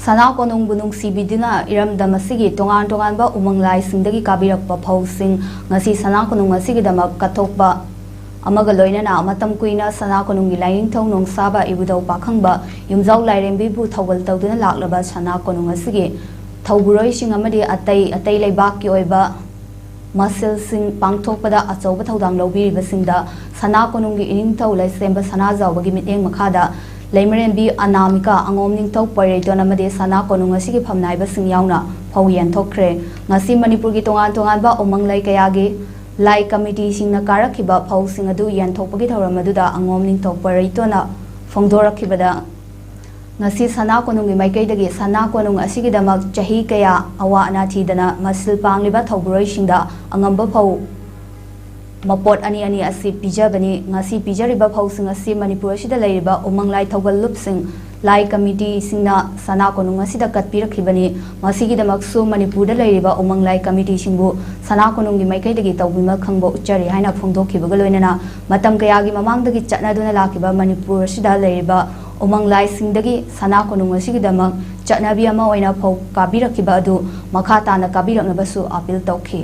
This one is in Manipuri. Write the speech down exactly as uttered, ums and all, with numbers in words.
ꯁꯅꯥ ꯀꯣꯅꯨꯡꯕꯨ ꯅꯨꯡꯁꯤꯕꯤꯗꯨꯅ ꯏꯔꯝꯗꯝ ꯑꯁꯤꯒꯤ ꯇꯣꯉꯥꯟ ꯇꯣꯉꯥꯟꯕ ꯎꯃꯪ ꯂꯥꯏꯁꯤꯡꯗꯒꯤ ꯀꯥꯕꯤꯔꯛꯄ ꯐꯧꯁꯤꯡ ꯉꯁꯤ ꯁꯅꯥ ꯀꯣꯅꯨꯡ ꯑꯁꯤꯒꯤꯗꯃꯛ ꯀꯠꯊꯣꯛꯄ ꯑꯃꯒ ꯂꯣꯏꯅꯅ ꯃꯇꯝ ꯀꯨꯏꯅ ꯁꯅꯥ ꯀꯣꯅꯨꯡꯒꯤ ꯂꯥꯏꯅꯤꯡꯊꯧ ꯅꯣꯡꯁꯥꯕ ꯏꯕꯨꯙꯧ ꯄꯥꯈꯪꯕ ꯌꯨꯝꯖꯥꯎ ꯂꯥꯏꯔꯦꯝꯕꯤꯕꯨ ꯊꯧꯒꯜ ꯇꯧꯗꯨꯅ ꯂꯥꯛꯂꯕ ꯁꯅꯥ ꯀꯣꯅꯨꯡ ꯑꯁꯤꯒꯤ ꯊꯧꯕꯨꯔꯣꯏꯁꯤꯡ ꯑꯃꯗꯤ ꯑꯇꯩ ꯑꯇꯩ ꯂꯩꯕꯥꯛꯀꯤ ꯑꯣꯏꯕ ꯃꯁꯤꯜꯁꯤꯡ ꯄꯥꯡꯊꯣꯛꯄꯗ ꯑꯆꯧꯕ ꯊꯧꯗꯥꯡ ꯂꯧꯕꯤꯔꯤꯕꯁꯤꯡꯗ ꯁꯅꯥ ꯀꯣꯅꯨꯡꯒꯤ ꯏꯅꯤꯡꯊꯧ ꯂꯩꯁꯦꯝꯕ ꯁꯅꯥꯖꯥꯎꯕꯒꯤ ꯃꯤꯠꯌꯦꯡ ꯃꯈꯥꯗ ꯂꯩꯃꯔꯦꯟꯕꯤ ꯑꯅꯥꯃꯤꯀꯥ ꯑꯉꯣꯝ ꯅꯤꯡꯊꯧ ꯄꯣꯏꯔꯩꯇꯣꯟ ꯑꯃꯗꯤ ꯁꯅꯥ ꯀꯣꯅꯨꯡ ꯑꯁꯤꯒꯤ ꯐꯝꯅꯥꯏꯕꯁꯤꯡ ꯌꯥꯎꯅ ꯐꯧ ꯌꯦꯟꯊꯣꯛꯈ꯭ꯔꯦ꯫ ꯉꯁꯤ ꯃꯅꯤꯄꯨꯔꯒꯤ ꯇꯣꯉꯥꯟ ꯇꯣꯉꯥꯟꯕ ꯎꯃꯪ ꯂꯩ ꯀꯌꯥꯒꯤ ꯂꯥꯏ ꯀꯃꯤꯇꯤꯁꯤꯡꯅ ꯀꯥꯔꯛꯈꯤꯕ ꯐꯧꯁꯤꯡ ꯑꯗꯨ ꯌꯦꯟꯊꯣꯛꯄꯒꯤ ꯊꯧꯔꯝ ꯑꯗꯨꯗ ꯑꯉꯣꯝ ꯅꯤꯡꯊꯧ ꯄꯣꯏꯔꯩꯇꯣꯟꯅ ꯐꯣꯡꯗꯣꯔꯛꯈꯤꯕꯗ, ꯉꯁꯤ ꯁꯅꯥ ꯀꯣꯅꯨꯡꯒꯤ ꯃꯥꯏꯀꯩꯗꯒꯤ ꯁꯅꯥ ꯀꯣꯅꯨꯡ ꯑꯁꯤꯒꯤꯗꯃꯛ ꯆꯍꯤ ꯀꯌꯥ ꯑꯋꯥ ꯑꯅꯥ ꯊꯤꯗꯅ ꯃꯁꯤꯜ ꯄꯥꯡꯂꯤꯕ ꯊꯧꯕꯨꯔꯣꯏꯁꯤꯡꯗ ꯑꯉꯝꯕ ꯐꯧ ꯃꯄꯣꯠ ꯑꯅꯤ ꯑꯅꯤ ꯑꯁꯤ ꯄꯤꯖꯕꯅꯤ꯫ ꯉꯁꯤ ꯄꯤꯖꯔꯤꯕ ꯐꯧꯁꯤꯡ ꯑꯁꯤ ꯃꯅꯤꯄꯨꯔ ꯑꯁꯤꯗ ꯂꯩꯔꯤꯕ ꯎꯃꯪ ꯂꯥꯏ ꯊꯧꯒꯜ ꯂꯨꯞꯁꯤꯡ, ꯂꯥꯏ ꯀꯃꯤꯇꯤꯁꯤꯡꯅ ꯁꯅꯥ ꯀꯣꯅꯨꯡ ꯑꯁꯤꯗ ꯀꯠꯄꯤꯔꯛꯈꯤꯕꯅꯤ꯫ ꯃꯁꯤꯒꯤꯗꯃꯛꯁꯨ ꯃꯅꯤꯄꯨꯔꯗ ꯂꯩꯔꯤꯕ ꯎꯃꯪ ꯂꯥꯏ ꯀꯃꯤꯇꯤꯁꯤꯡꯕꯨ ꯁꯅꯥ ꯀꯣꯅꯨꯡꯒꯤ ꯃꯥꯏꯀꯩꯗꯒꯤ ꯇꯧꯕꯤꯃꯜ ꯈꯪꯕ ꯎꯠꯆꯔꯤ ꯍꯥꯏꯅ ꯐꯣꯡꯗꯣꯛꯈꯤꯕꯒ ꯂꯣꯏꯅꯅ ꯃꯇꯝ ꯀꯌꯥꯒꯤ ꯃꯃꯥꯡꯗꯒꯤ ꯆꯠꯅꯗꯨꯅ ꯂꯥꯛꯈꯤꯕ ꯃꯅꯤꯄꯨꯔ ꯑꯁꯤꯗ ꯂꯩꯔꯤꯕ ꯎꯃꯪ ꯂꯥꯏꯁꯤꯡꯗꯒꯤ ꯁꯅꯥ ꯀꯣꯅꯨꯡ ꯑꯁꯤꯒꯤꯗꯃꯛ ꯆꯠꯅꯕꯤ ꯑꯃ ꯑꯣꯏꯅ ꯐꯧ ꯀꯥꯕꯤꯔꯛꯈꯤꯕ ꯑꯗꯨ ꯃꯈꯥ ꯇꯥꯅ ꯀꯥꯕꯤꯔꯛꯅꯕꯁꯨ ꯑꯥꯄꯤꯜ ꯇꯧꯈꯤ꯫